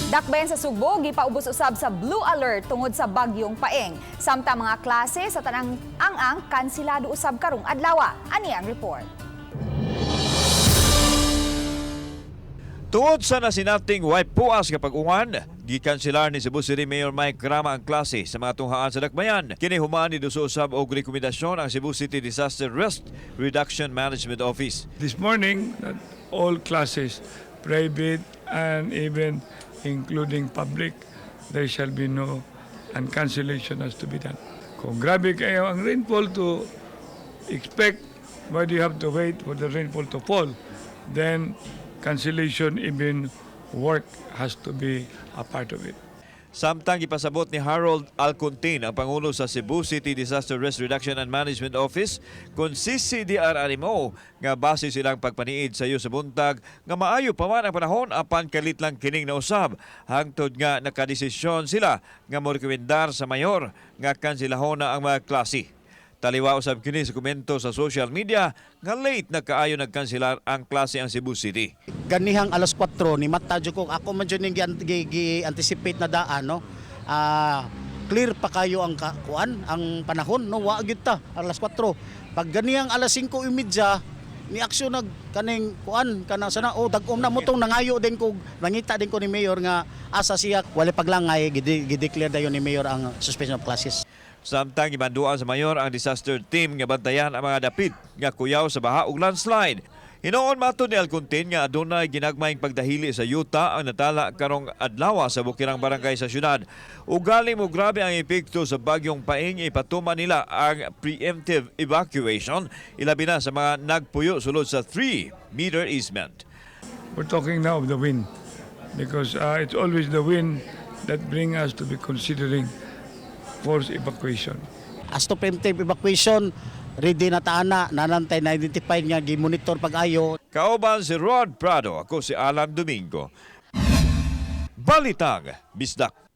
Dakbayan sa Sugbo gipaubos usab sa blue alert tungod sa bagyong Paeng. Samtang mga klase sa tanang ang-ang kansilado usab karong adlaw. Ani ang report. Tungod sa nasinabting way puas nga pag-ungan, gikanselar ni Cebu City Mayor Mike Rama ang klase sa mga tunghaan sa Dakbayan. Kini human ni duso usab og rekomendasyon ang Cebu City Disaster Risk Reduction Management Office. This morning, that all classes, private and even including public, there shall be no and cancellation has to be done. Kung grabe kayo ang rainfall to expect, why do you have to wait for the rainfall to fall? Then cancellation, even work has to be a part of it. Samtang ipasabot ni Harold Alcontin, ang Pangulo sa Cebu City Disaster Risk Reduction and Management Office, kung CCDRRMO, nga base silang pagpaniid sa iyo sa buntag nga maayo pa man ang panahon apan kalit lang kining nausab hangtod nga nakadesisyon sila nga morekomendar sa mayor nga kansilahon na ang mga klase. Taliwa usab kini sa komento sa social media nga late na kaayo nagkanselar ang klase ang Cebu City. Ganihang alas 4 ni mata jud ko, ako man jud ning gi anticipate na daan, no. Clear pa kayo ang kuan, ang panahon, no, wa gyud ta alas 4. Pag ganihang alas 5:30 ni aksyon nag kaning kuan kana sana, oh, dagom na mutong nangayo din ko, nangita din ko ni mayor nga asa siya wala paglangay, gideclare dayon ni mayor ang suspension of classes. Samtang gimanduan sa mayor ang disaster team nga bantayan ang mga dapit nga kuyaw sa baha ug landslide. Hinuon matod ni Alcontin nga adunay ginagmayng pagdahili sa yuta ang natala karong adlaw sa bukirang barangay sa syudad. Ugali mo grabe ang epekto sa bagyong Paeng, ipatuman nila ang preemptive evacuation, ilabi na sa mga nagpuyo sulod sa 3-meter easement. We're talking now of the wind because it's always the wind that bring us to be considering forced evacuation. As to preemptive evacuation, ready na ta ana, nanantay na identified nga gimonitor pag-ayo. Kauban si Rod Prado, ako si Alan Domingo. Balitang Bisdak.